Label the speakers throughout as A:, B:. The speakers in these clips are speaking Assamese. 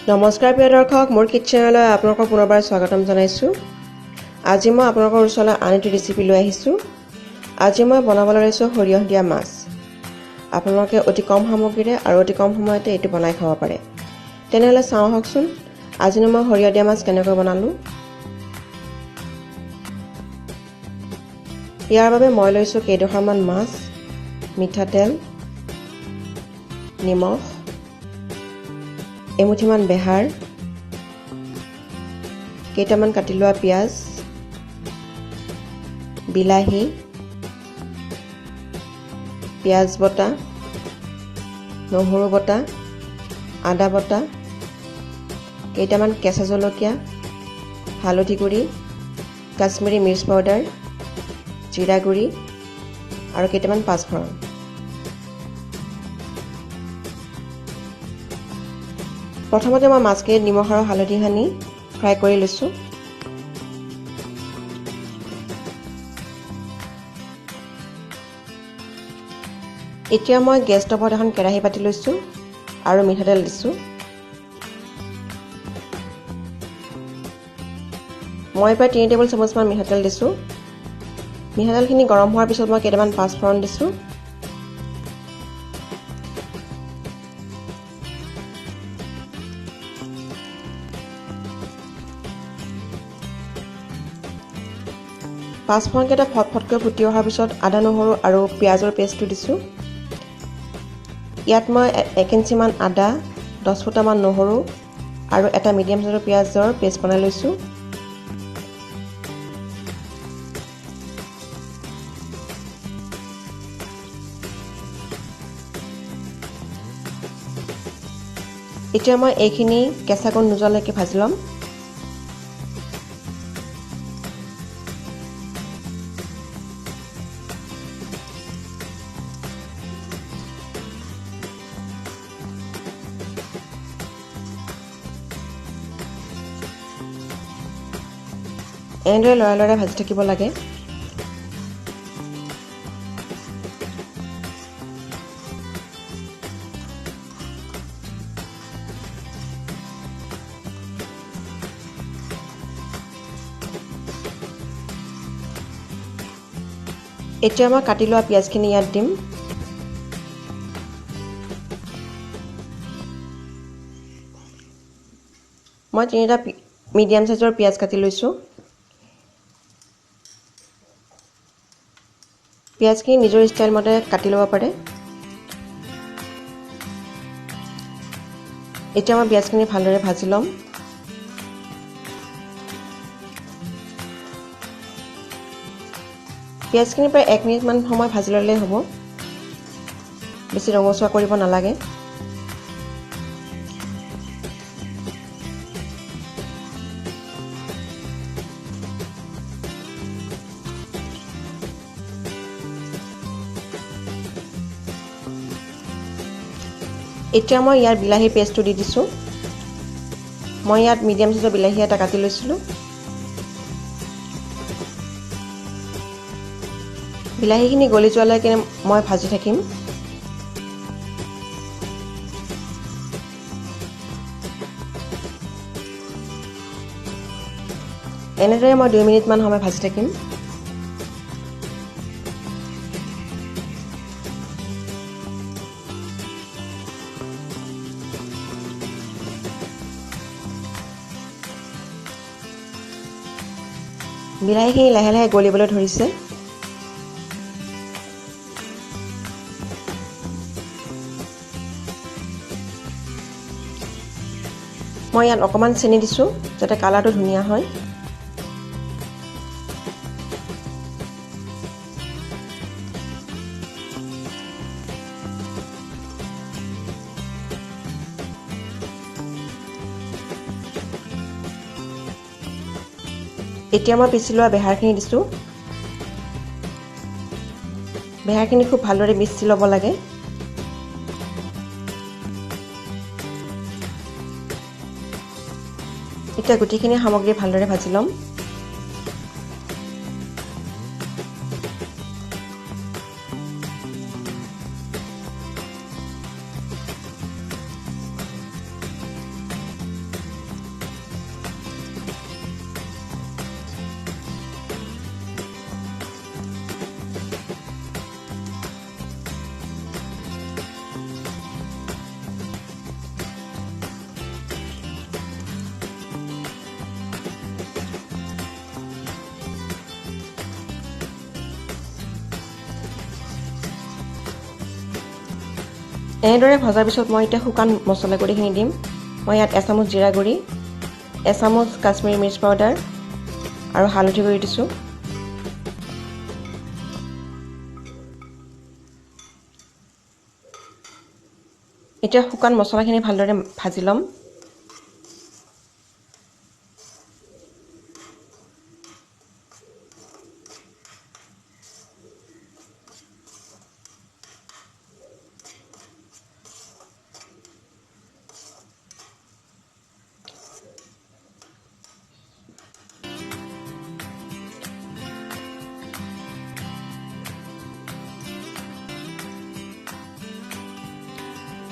A: নমস্কাৰ প্ৰিয় দৰ্শক, মোৰ কিটচেনলৈ আপোনালোকক পুনৰবাৰ স্বাগতম জনাইছোঁ। আজি মই আপোনালোকৰ ওচৰলৈ আন এটি ৰেচিপি লৈ আহিছোঁ। আজি মই বনাবলৈ লৈছোঁ সৰিয়হ দিয়া মাছ। আপোনালোকে অতি কম সামগ্ৰীৰে আৰু অতি কম সময়তে এইটো বনাই খাব পাৰে। তেনেহ'লে চাওঁ আহকচোন আজিনো মই সৰিয়হ দিয়া মাছ কেনেকৈ বনালোঁ। ইয়াৰ বাবে মই লৈছোঁ কেইডোখৰমান মাছ, মিঠাতেল, নিমখ, এমুঠিমান বেহাৰ, কেইটামান কাটি লোৱা পিঁয়াজ, বিলাহী, পিঁয়াজ বটা, নহৰু বটা, আদা বটা, কেইটামান কেঁচা জলকীয়া, হালধি গুড়ি, কাশ্মীৰী মিৰ্চ পাউডাৰ, জিৰা গুড়ি আৰু কেইটামান পাঁচফোৰণ। প্ৰথমতে মই মাছখিনি নিমখ আৰু হালধি সানি ফ্ৰাই কৰি লৈছোঁ। এতিয়া মই গেছ ষ্টভত এখন কেৰাহী পাতি লৈছোঁ আৰু মিঠাতেল দিছোঁ। মই প্ৰায় 3 টেবুল চামুচমান মিঠাতেল দিছোঁ। মিঠাতেলখিনি গৰম হোৱাৰ পিছত মই কেইটামান পাঁচফোৰণ দিছোঁ। পাঁচফোৰণকেইটা ফটফটকৈ ফুটি অহাৰ পিছত আদা, নহৰু আৰু পিঁয়াজৰ পেষ্টটো দিছোঁ। ইয়াত মই 1 ইঞ্চিমান আদা, 10 ফুটামান নহৰু আৰু এটা মিডিয়াম চাইজৰ পিঁয়াজৰ পেষ্ট বনাই লৈছোঁ। এতিয়া মই এইখিনি কেঁচা গোন্ধ নোযোৱালৈকে ভাজি ল'ম। এনেদৰে লৰাই লৰাই ভাজি থাকিব লাগে। এতিয়া মই কাটি লোৱা পিঁয়াজখিনি ইয়াত দিম। মই 3টা মিডিয়াম চাইজৰ পিঁয়াজ কাটি লৈছোঁ। পিঁয়াজখিনি নিজৰ ষ্টাইল মতে কাটি ল'ব পাৰে। এতিয়া মই পিঁয়াজখিনি ভালদৰে ভাজি ল'ম। পিঁয়াজখিনি প্ৰায় 1 মিনিটমান সময় ভাজি ল'লেই হ'ব, বেছি ৰঙচুৱা কৰিব নালাগে। এতিয়া মই ইয়াৰ বিলাহী পেষ্টটো দি দিছোঁ। মই ইয়াত মিডিয়াম চাইজৰ বিলাহী এটা কাটি লৈছিলোঁ। বিলাহীখিনি গলি যোৱালৈকে মই ভাজি থাকিম। এনেদৰে মই 2 মিনিটমান সময় ভাজি থাকিম। বিলাহীখিনি লাহে লাহে গলিবলৈ ধৰিছে। মই ইয়াত অকণমান চেনি দিছোঁ যাতে কালাৰটো ধুনীয়া হয়। এতিয়া মই পিচি লোৱা বেহাৰখিনি দিছোঁ। বেহাৰখিনি খুব ভালদৰে মিক্সি ল'ব লাগে। এতিয়া গোটেইখিনি সামগ্ৰী ভালদৰে ভাজি ল'ম। এনেদৰে ভজাৰ পিছত মই এতিয়া শুকান মছলা গুড়িখিনি দিম। মই ইয়াত এচামুচ জিৰা গুড়ি, এচামুচ কাশ্মীৰী মিৰ্চ পাউডাৰ আৰু হালধি গুড়ি দিছোঁ। এতিয়া শুকান মছলাখিনি ভালদৰে ভাজি ল'ম।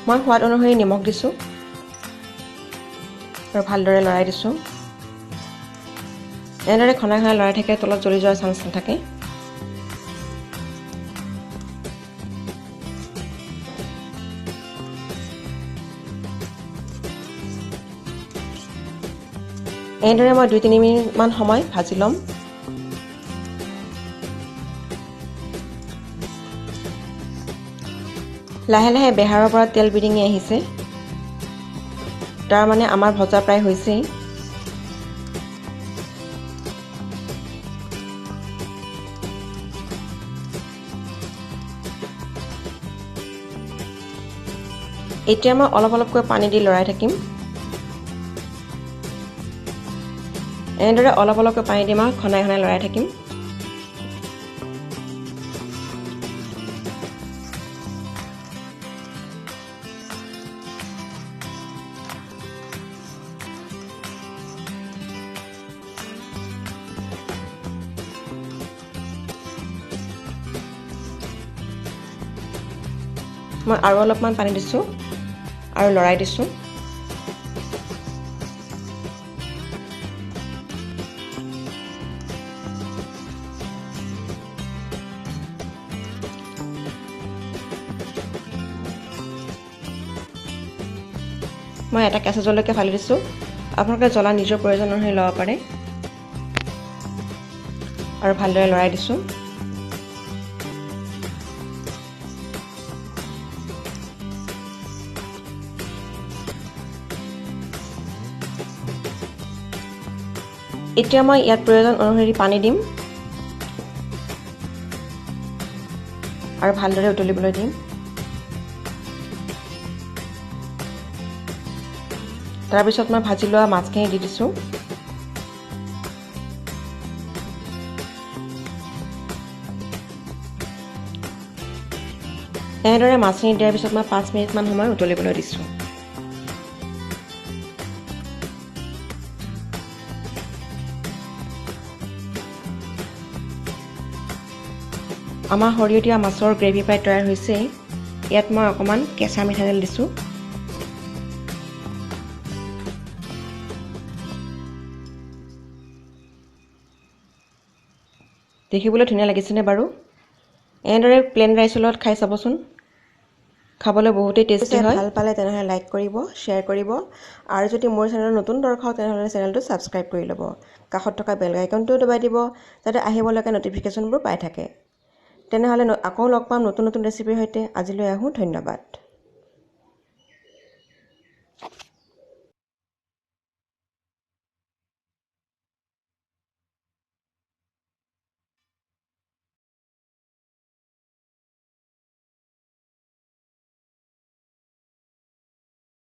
A: মই সোৱাদ অনুসৰি নিমখ দিছোঁ আৰু ভালদৰে লৰাই দিছোঁ। এনেদৰে ঘনাই ঘনাই লৰাই থাকিলে তলত জ্বলি যোৱাৰ চান্স নাথাকে। এনেদৰে মই 2-3 মিনিটমান সময় ভাজি ল'ম। লাহে লাহে বেহাৰৰ পৰা তেল বিৰিঙি আহিছে, তাৰ মানে আমাৰ ভজা প্ৰায় হৈছেই। এতিয়া মই অলপ অলপকৈ পানী দি লৰাই থাকিম। এনেদৰে অলপ অলপকৈ পানী দি মই ঘনাই ঘনাই লৰাই থাকিম। মই আৰু অলপমান পানী দিছোঁ আৰু লৰাই দিছোঁ। মই এটা কেঁচা জলকীয়া ফালি দিছোঁ। আপোনালোকে জ্বলা নিজৰ প্ৰয়োজন অনুসৰি ল'ব পাৰে। আৰু ভালদৰে লৰাই দিছোঁ। এতিয়া মই ইয়াত প্ৰয়োজন অনুসৰি পানী দিম আৰু ভালদৰে উতলিবলৈ দিম। তাৰপিছত মই ভাজি লোৱা মাছখিনি দি দিছোঁ। এনেদৰে মাছখিনি দিয়াৰ পিছত মই 5 মিনিটমান সময় উতলিবলৈ দিছোঁ। আমাৰ সৰিয়হ দিয়া মাছৰ গ্ৰেভি প্ৰায় তৈয়াৰ হৈছে। ইয়াত মই অকণমান কেঁচা মিঠাতেল দিছোঁ। দেখিবলৈ ধুনীয়া লাগিছেনে বাৰু? এনেদৰে প্লেইন ৰাইচৰ লগত খাই চাবচোন, খাবলৈ বহুতেই টেষ্টি হয়। ভাল পালে তেনেহ'লে লাইক কৰিব, শ্বেয়াৰ কৰিব আৰু যদি মোৰ চেনেলত নতুন দৰ্শক তেনেহ'লে চেনেলটো ছাবস্ক্ৰাইব কৰি ল'ব। কাষত থকা বেল আইকনটোও দবাই দিব যাতে আহিবলগীয়া ন'টিফিকেশ্যনবোৰ পাই থাকে। তেনেহ'লে আকৌ লগ পাম নতুন নতুন ৰেচিপিৰ সৈতে। আজিলৈ আহোঁ, ধন্যবাদ।